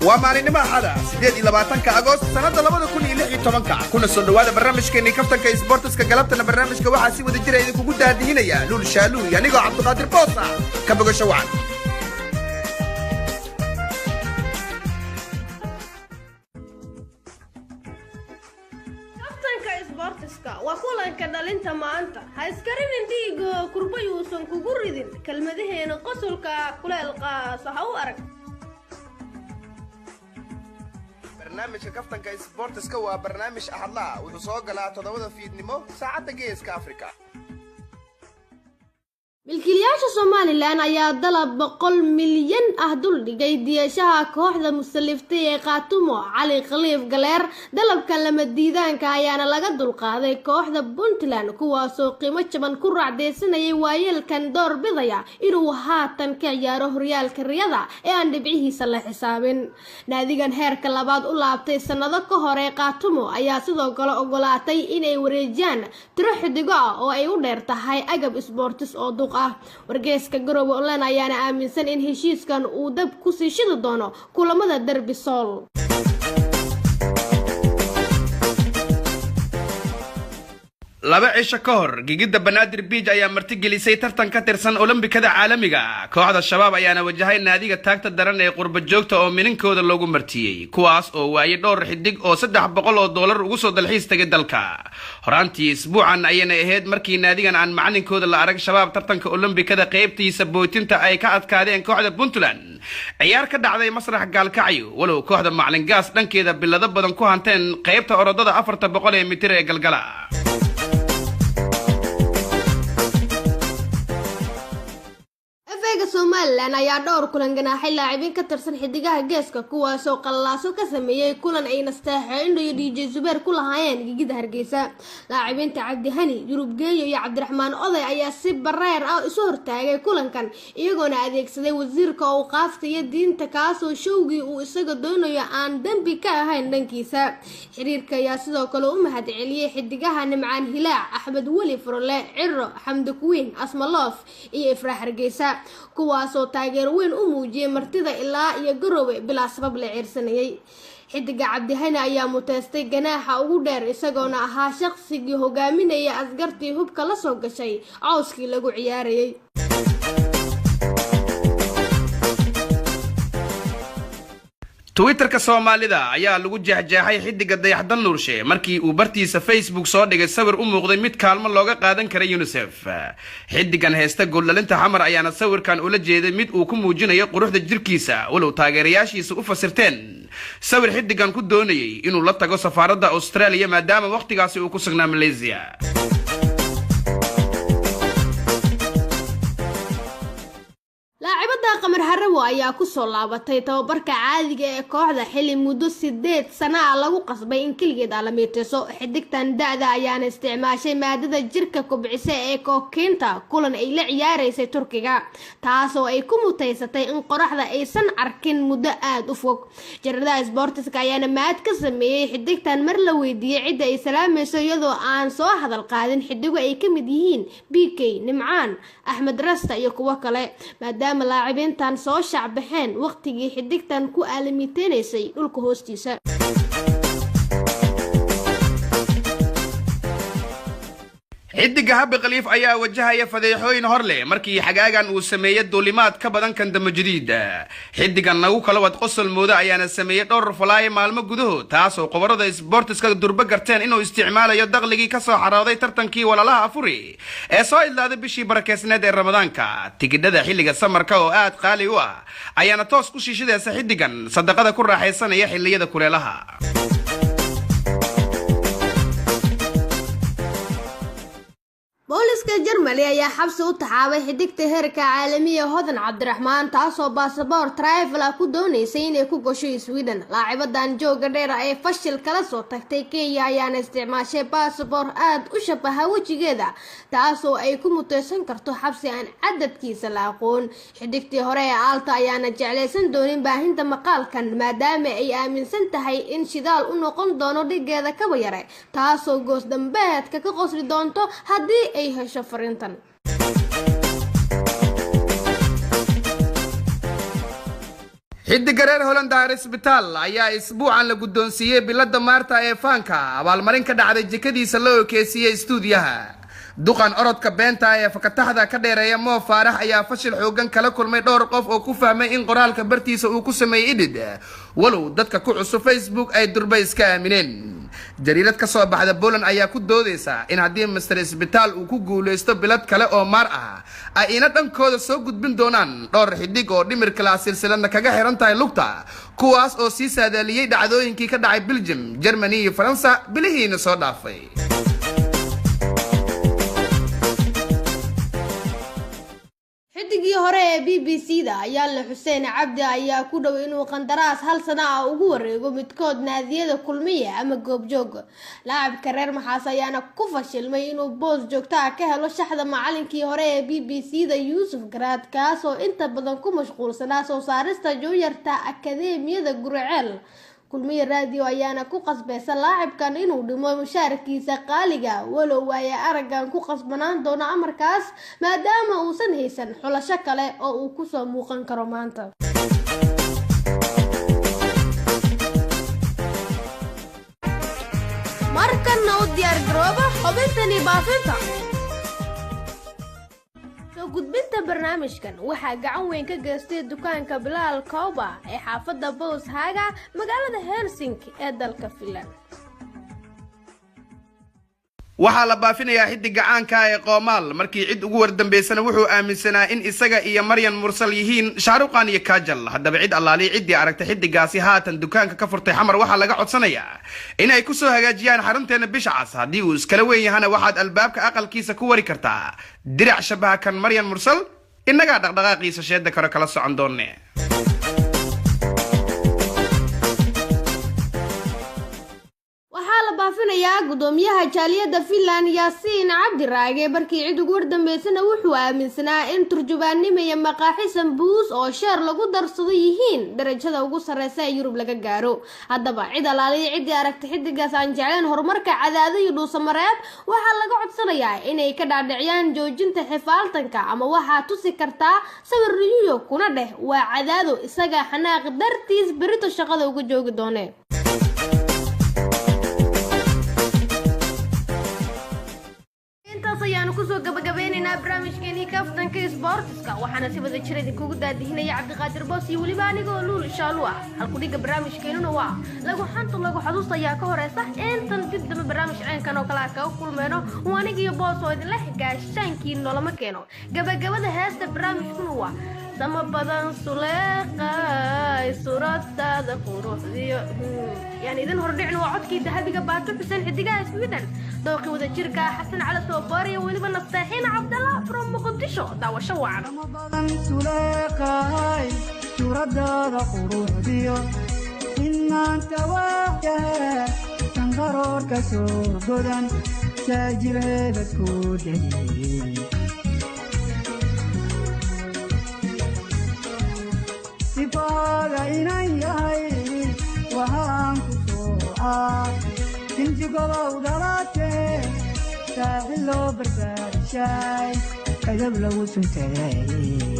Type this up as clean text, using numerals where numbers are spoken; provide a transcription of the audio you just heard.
Waa maalinimo Axada, 28-ka Agoost, sannadda 2016-ka. Kuna soo dhowaada barnaamijkeenii Kaftanka Isboortiska. Galabtana barnaamijka waxaa si wada jira idinkugu daadihinaya Luul Shaaluul iyo anigoo Cabdiqaadir Boosa. Ka bogasho wacan. Kaftanka Isboortiska waa kulanka dhalinta maanta. Ha iska rinin dhiigo, kurba yuusan kugu ridin. Kelmadaheena qosolka kuleel qaasa ha u arag. Barnaamijka Kaftanka Isboortiska waa barnaamij Axadlaha, wuxuu soo galaa 7-da fiidnimo saacadda Geeska Afrika. Milkiilayaasha Somalilan ayaa dalab 100 milyan ah duldhigay diyashaha kooxda musaliftay ee Khaatumo, Cali Khaliif Galeer. Dalabkan lama diidaanka ayaana laga dulqaaday kooxda Puntland, kuwaasoo qiimo jaban ku raacdeysanayay waayeelkan door bidaya inuu haatan ka ciyaaro horyaalka riyada ee aan dhibcihiisa la xisaabin. Naadigan heerka labaad u laabtay sanado ka hore Khaatumo ayaa sidoo kale ogolaatay inay wareejiyaan tiro xidigo ah oo ay u dheer tahay agab isboortis oo duq ah. Wargeyska Garowe Online ayaana aaminsan in heshiiskan uu dab kusii shidi doono kulamada Derbi Sool. 2 cisho ka hor, gigidda Banaadir Beach ayaa martigelisay tartan ka tirsan Olombikada caalamiga. Kooxda Shabaab ayaana wajahay naadiga taagta daran ee qurba joogta oo mininkooda loogu martiyey, kuwaas oo waayay dhowr xidig oo $300 ugu soo dalxiis tagay dalka. Horaantii isbuucan ayayna ahayd markii naadigan aan macalinkooda la arag Shabaab tartanka Olombikada qaybtiisa bootinta ay ka adkaadeen kooxda Puntland ciyaar ka dhacday masrax Gaalkacyo, walow kooxda Macalin Gaas dhankeeda bilado badan ku hanteen qaybta orodada 400 ee mitir ee galgala. FA-ga Somalilan ayaa dhowr kulan ganaaxay laacibiin ka tirsan Xidigaha Geeska, kuwaasoo qallalaaso ka sameeyey kulan ay Nasteexo Indho iyo DJ Zubeer ku lahaayeen gigida Hargeysa. Laacibiinta Cabdihani Yurub Geeyo iyo Cabdiraxmaan Oday ayaa si bareer ah isu hortaagay kulankan, iyagoona adeegsaday wasiirka owqaafta iyo diinta, kaasoo showgii uu isaga doonayo aan dembi ka ahayn dhankiisa. Xiriirka ayaa sidoo kale u mahad celiyey xidigaha Nimcaan Hilaac, Axmed Weli Furole, Ciro Xamdi Kuwiin, Asmaloof iyo Ifraax Hargeysa, kuwaasoo taageero weyn u muujiyay martida ilaa iyo Garowe bilaa sabab la ceersanayay. Xidiga Cabdihani ayaa muteystay ganaaxa ugu dheer, isagoona ahaa shaqsigii hogaaminaya askartii hubka la soo gashay cawskii lagu ciyaarayay. Twitterka Soomaalida ayaa lagu jeexjeexay xidiga Dayaxdal Nuurshe markii uu bartiisa Facebook soo dhigay sawir u muuqday mid kaalmo looga qaadan karay UNICEF. Xidigan heesta gooldhalinta Xamar ayaana sawirkan ula jeeday mid uu ku muujinayo quruxda jirkiisa, walow taageerayaashiisa u fasirteen sawir xidigan ku doonayay inuu la tago safaaradda Australia, maadaama wakhtigaasi uu ku sugnaa Malaysia. Laacibada Qamar Harawo ayaa kusoo laabatay tababarka caadiga ee kooxda xili muddo 8 sano ah lagu qasbay in keligeed alamiiteyso. Xidigtan da-da ayaana isticmaashay maadada jirka kobcisa ee kookiinta kulan ay la ciyaareysay Turkiga, taasoo ay ku muteysatay in qoraxda aysan arkin muddo aada u fog. Jaradaha sboortiska ayaana maad ka sameeyey xidigtan mar la weydiiyey cidda ay salaamayso, iyadoo aan soo hadal qaadin xidigo ay ka mid yihiin BK, Nimcaan, Axmed Rasta iyo kuwo kale, maadaama laacibiintan soo shaacbaxeen waqtigii xidigtan ku aalamiiteynaysay dhulka hoostiisa. Xidiga Habi Khaliif ayaa wajahaya fadeexooyin hor leh markii xagaagan uu sameeyey duulimaad ka badan kan damo jadiid. Xidigan nagu kala wad qosol mooda ayaana sameeyey dhowr falaaye maalmo gudahood, taasoo qobarada isboortiska durbo garteen inuu isticmaalayo dakhligii kasoo xarooday tartankii walaalaha afuri ee soo idlaaday bishii barakeysneed ee Ramadaanka. Tigidhada xilliga samarka oo aad qaali u ah ayaana toos ku shiishidaysa xidigan sadaqada ku raaxaysanaya xilliyada kuleelaha. Booliska Jermali ayaa xabsi u taxaabay xidigta heerka caalamiya Hodan Cabdiraxmaan, taasoo baasaboor travel ah ku dooneysay inay ku gasho Sweden. Laacibadan jooga dheer ee fashil kala soo tagtay Kenya ayaana isticmaashay baasaboor aada u shabaha wejigeeda, taasoo ay ku muteysan karto xabsi aan cadadkiisa la aqoon. Xidigtii hore ee Aalta ayaana jeclaysan doonin baahinta maqaalkan, maadaama ay aaminsan tahay in shidaal u noqon doono dhigeeda kaba yare, taasoo goos dambeedka ka qosli doonto haddii ay hesho fariintan. Xidiga reer Holland Isbitaal ayaa isbuucan la guddoonsiiyey bilada maarta ee faanka, abaalmarin ka dhacday jikadiisa loo ekeesiiyey istuudiyaha. Duqan orodka beenta ee fakataxda ka dheereeya Mo Faarax ayaa fashil xoogan kala kulmay dhowr qof oo ku fahmay in qoraalka bartiisa uu ku sameeyey edit, walow dadka ku cusub Facebook ay durba iska aamineen. Jariirad ka soo baxda Poland ayaa ku doodeysa in haddii Mister Isbitaal uu ku guuleysto bilad kale oo maar ah, ay ina dhankooda soo gudbin doonaan dhowr xidig oo dhimirka la silsiladna kaga xiran tahay lugta, kuwaas oo sii saadaaliyey dhacdooyinkii ka dhacay Belgium, Germany iyo Faransa bilihiina soo dhaafay. Xidigii hore ee BBC da Ayaanle Xuseen Cabdi ayaa ku dhow inuu qandaraas hal sano ah ugu wareego midkood naadiyada Kulmiye ama Goobjoog. Laacibka reer Maxaas ayaana ku fashilmay inuu boos joogto ah ka helo shaxda macalinkii hore ee BBC da Yuusuf Garaad, kaas oo inta badan ku mashquulsanaa soo saarista jooyarta akadeemiyada Guriceel. Kulmiye Radio ayaana ku qasbaysa laacibkan inuu dhimo mushaarkiisa qaaliga, walow waaya araggan ku qasbanaan doono amarkaas, maadaama uusan haysan xulasho kale oo uu kusoo muuqan karo maanta. Markanna u diyaar garooba xubintani baafinta. Soo gudbinta barnaamijkan waxaa gacan weyn ka geystay dukaanka Bilaal Kooba ee xaafadda Bows Haga, magaalada Helsinki ee dalka Finland. Waxaa la baafinayaa xidiga caanka ee Qoomaal. Markii cid ugu wardambeysana wuxuu aaminsanaa in isaga iyo Maryan Mursal yihiin Shaaruqan iyo Kajal. Haddaba cid allaaliya ciddii aragtay xidigaasi haatan dukaanka ka furtay Xamar waxaa laga codsanayaa in ay ku soo hagaajiyaan xarunteena Bisha Cas. Haddii uu iskala weyn yahana, waxaad albaabka aqalkiisa ku wari kartaa dirac shabaha kan Maryan Mursal. Innagaa dhaqdhaqaaqiisa sheeda kore kala socon doonne. Waxaa la baafinayaa gudoomiyaha jaaliyadda Finland Yaasiin Cabdi Raage. Markii cid ugu wardambeysana wuxuu aaminsanaa in turjubaannimo iyo maqaaxi sambuus oo sheer lagu darsado yihiin darajada ugu sarreysa ee Yurub laga gaaro. Haddaba cid alaaliya ciddii aragta xidigaas aan jecleen horumarka Cadaado iyo Dhuusamareeb waxaa laga codsanayaa inay ka dhaadhiciyaan joojinta xifaaltanka, ama waxaa tusi kartaa sawir New York kuna dheh waa Cadaado, isaga xanaaq dartiis berito shaqada uga joogi doonee. Intaas ayaanu kusoo gabagabeynaynaa barnaamijkeenii kaftanka isboortiska, waxaana si wada jir idinkugu daadihinaya Cabdiqaadir Boos iyo weliba anigoo Luul Shaalu ah. Halkudhigga barnaamijkeenuna waa lagu xantu lagu xasuusta ayaa ka horeysa. Intan dib dambe barnaamij ceenkan oo kale ah kaga kulmeyno, waa aniga iyo Boos oo idinleh gaashaankii noloma keeno. Gabagabada heesta barnaamijkuna waa sama badan suleeqay suuradaada quruxdiyo. Yani idin hordhicin, waa codkii dahabiga Baato Xuseen, xidigaha Sweden, dooqii wada jirka Xasan Cali Soobaariyo weliba Nasteexiin Cabdalla from Muqdisho. Daawasho wacan. Badan suleeqahay suuradaada quruxdiyo inaanta waayahe sanqaroorka soo godan saajirheeda ku dhehiyey sifaaga inan yahay waxaan ku soocaa sinjigobow dhalaatee saaxil loo barbaarishaay edab lagu sunteeyey.